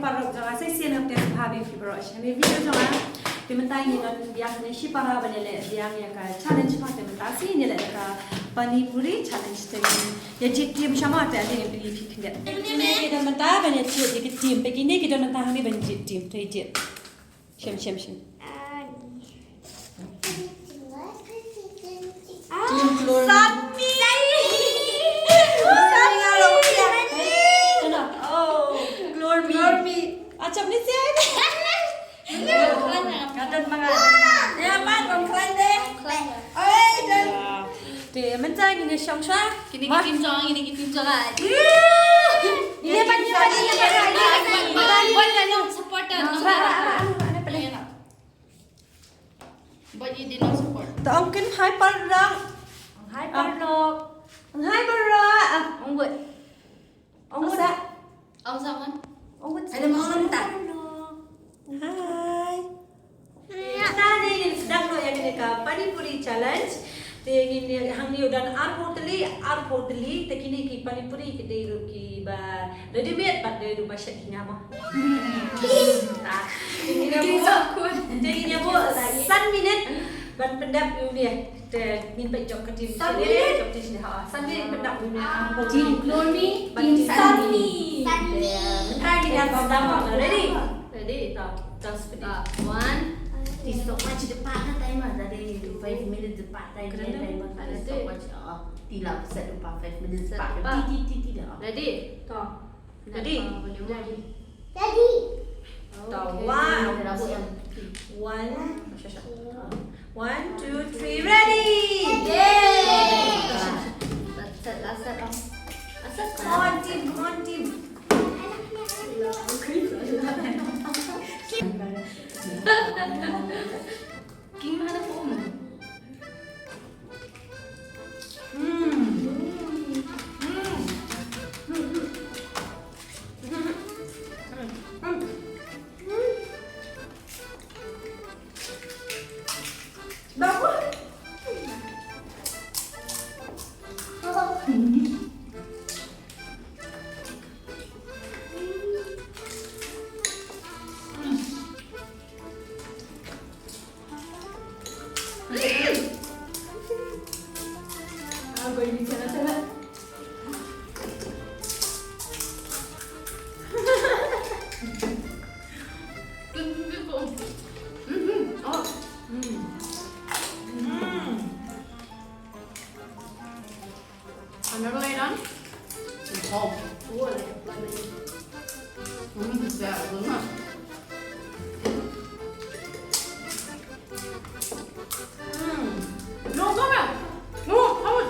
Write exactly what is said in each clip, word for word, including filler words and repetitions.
Paralok jong nga, sa shisien nga pdiang sngewbha ïa phi baroh sha kane ka video jong nga. Te mynta ngi don biang ne shipara ban ïaleh biang ïa ka challenge, te mynta sa ngi ïaleh ïa ka pani puri challenge. Te ngi ïa jied team sha ma, te ale ngan pyni ïa phi khyndiat. Kine ki don mynta ban ïa jied ïa ki team, te kine ki don mynta hangne ban jied team, te jied. Shem, shem, shem. Team Glory. Sanmi. Sanmi. Sanmi. Oh, Glory. Glory. Achap ni siai. Ngadon ma nga. Ya, man, kong klan de. Oi, dan. Te mynta ngin ïa shong sha. Kine ki team jong, kine ki team jong. Ïa, pan, ïa, pan, ïa, pan, ïa, pan, ïa, pan, ïa, pan, ïa, support. Ba, ba, ba, ba, ba, ba, ba. Ba, ïa, di nong support. To ong kin hai paralok. Hai paralok. Hai paralok. Ong wut. Ong wut. Ong sa man. Ong wut. Hai. Mynta ne ngin sdang noh ïa kane ka pani puri challenge. Te ngin ïa hangne u don arphew tylli, arphew tylli, te kine ki pani puri ki dei ruh kiba ready made bad dei ruh ba shet ki nga mo. Ah, te ngin ïa buh, te ngin ïa buh san minit ban pyndep ïa une. Te ngin peit jong ka team. San minit? Jong team sini, ha. San minit pyndep ïa une. Team Glory, team Sanmi. Te mynta ngin ïa sdang noh. Ready? Ready, to, to, speed. To, one. Ti stopwatch depan na timer, tadi tu five minutes depan timer, timer, ada stopwatch. Oh, ti lah set depan five minutes depan. Ti, ti, ti, ti dah. Ready? To. Ready? Ready. To, one. One. One, two, three, ready! Yay! Last set, last set, oh. Last set. Come on, team, come on, team. King mana pun. Another layer on? It's hot. Oh, I like it. Mm, it's bad, it's not. Mm. No, come here. No, come on.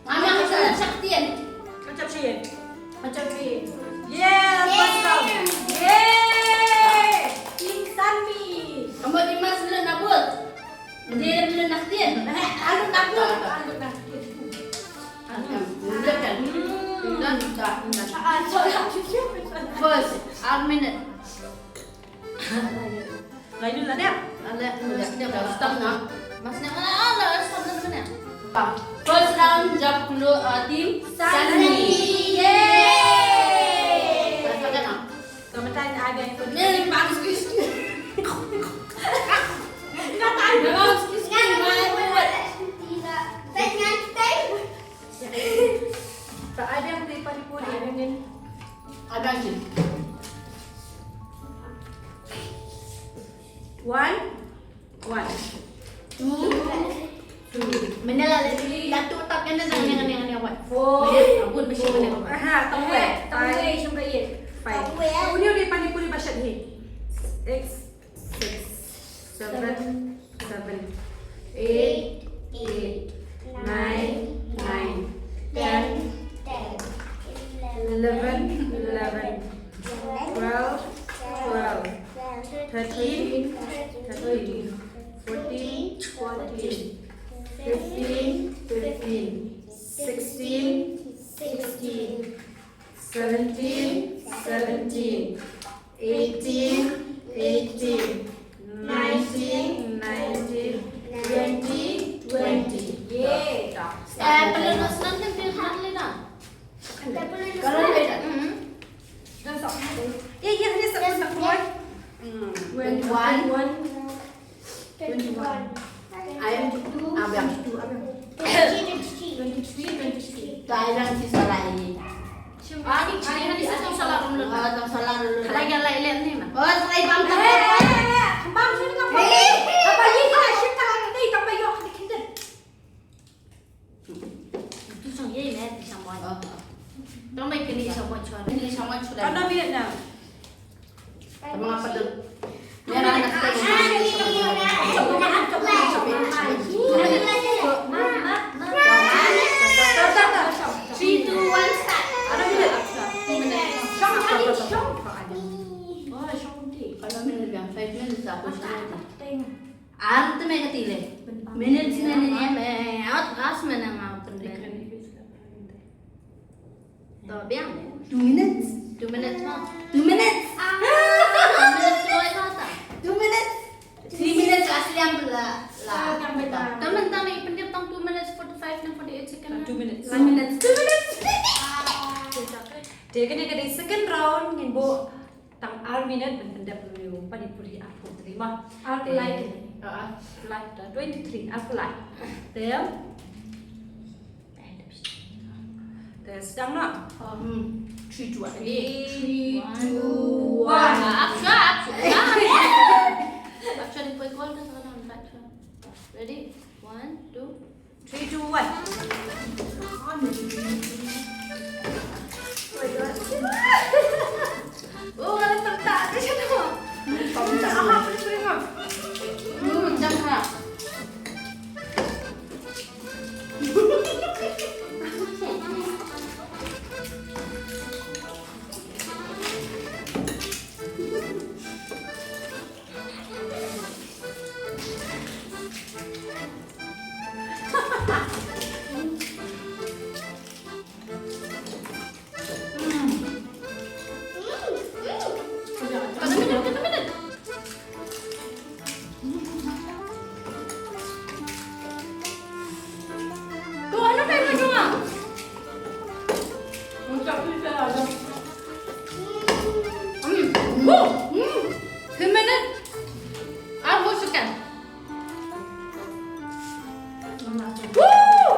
Mama, Shaktian. Macam Shaktian. Macam Shaktian. Yeah, first round. Yay! Team Sanmi. Kamu di mas lu nabut. Dia lu naktian. Eh, alu naktian. Alu naktian. Alu naktian. Hmm. Dah, dah, dah. Ah, so, first, ar minute. Lainun la dep. La dep, la dep, la dep, stop na. Mas ne, ah, la, stop na, na. First round, jop kulu, uh, team Sanmi. Yay! First round na. Ka mata ai bai pun. Ne, bagus, bagus. Ka tai bagus, bagus. Ka ai bai pun, pani puri, angin. Ai bai pun. One, one. Two, two. Mynne la le, la tu tap kane dang ne, ne, ne, what? Four. Mynne, abun bisi mynne. Aha, tang wei. Tang wei, shong ka eight. Five. Tang wei. Uni, uni pani puri bashat hi. Six, six. Seven, seven. Eight, eight. Nine, nine. Ten, ten. Eleven, eleven. Twelve, twelve. Thirteen, thirteen. Fourteen, fourteen. Fifteen, fifteen. Sixteen, sixteen. Seventeen, seventeen. Eighteen, eighteen. Nineteen, nineteen. Twenty, twenty. Yay. Eh, pala na senang kan pil hat le na. Kalau beda, hmm. Dah sok. Ya, ya, ini sok, sok. Hmm. Twenty-one. Twenty-one. Ayam twenty-two. Abang. Twenty-two, abang. Twenty-three, twenty-three. Thailand si salah ini. Ah, ini China ni sa tong salah rum lut. Ah, tong salah rum lut. Lagi lain lain ni mah. Oh, salah bang. Eh, eh, eh, eh. Bang sini ka bang. Eh. Apa ni? Kita shit tangan ni tambah yok di kinten. Tu sang ye me, tu sang boy. Oh, oh. Tong bai kini sang boy chuan. Kini sang boy chuan. Ano minute na? Tama nga pa dun. Meron na sa. Three, two, one, start. Ano minute? Shong, shong, shong. Oh, shong ti. Ano minute yan? Five minutes ako siya. Ar te me kati le. Minutes ne ne me. Out as me na ma pun le. To biang. Two minutes. Two minutes ma. Two minutes. Two minutes lo ai ta. Two minutes. Three minutes asli am la la. Tam tam i pendip tang two minutes forty-five na forty-eight second. Two minutes. Two minutes. Two minutes. Te kane ka dei second round ngin buh tang ar minute ban pyndep ïa u pani puri arphew tylli ma. Arphew lai. Ah, ah. Lai ta twenty-three, arphew lai. Te. Te sdang noh. Hmm. Three, two, one. Three, two, one. Up shuwa, up shuwa. Up shuwa, dei poi call ka sa ka dang up shuwa. Ready? One, two. Three, two, one. Oh, ada tak tak ke sana? Tak tak apa ni. Hmm, jangan. Two minutes. Arphew second. Woo!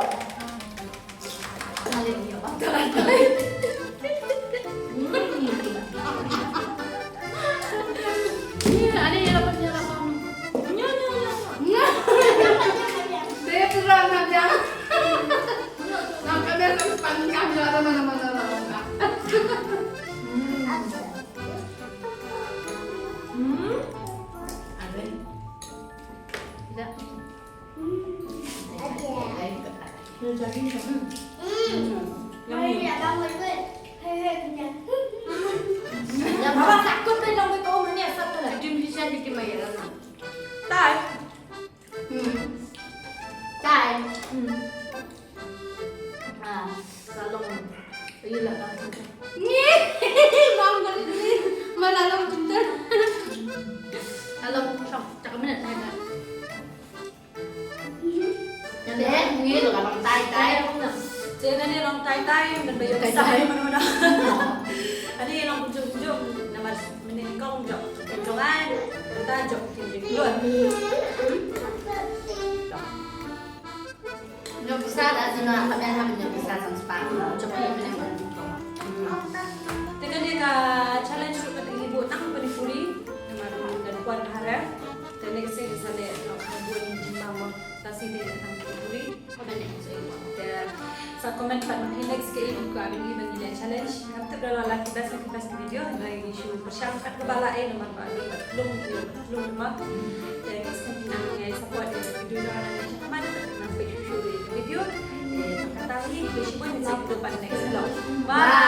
Time. Ah, salong. Ayo lah, bang. Ni, bang, bang, ni. Mana long betul? Salong, cakap mana? Ngan dei, ngi tu ka long tai tai. Te ngan dei long tai tai, ngan ba ïoh pisa ïa mano mano. Ade long kumjuh kumjuh, namar mynne kong jop, jop ai, mynta jop kumjuh kumjuh. Ïoh pisa da jina, ka ben ha ïoh pisa san spah. Jop ai mynne kong. Te kane ka challenge ruh kata ngi buh tang pani puri, namar ngan kwah ha rem. Te Sa comment pat ma phi next ka i, ko, ap ïa ngi ban ïa challenge. Ngam tip da la ki best ki best video, hynrei ngi shu pyrshang kat kaba lah eh, namar ba dei ba tlung, tlung ma. Te ka sngewbha nang ïa support ïa video jong ngi, nang peit shuh shuh ïa video. Te kata hi, khublei shibun, ngin sa ïakynduh pat next vlog. Bye.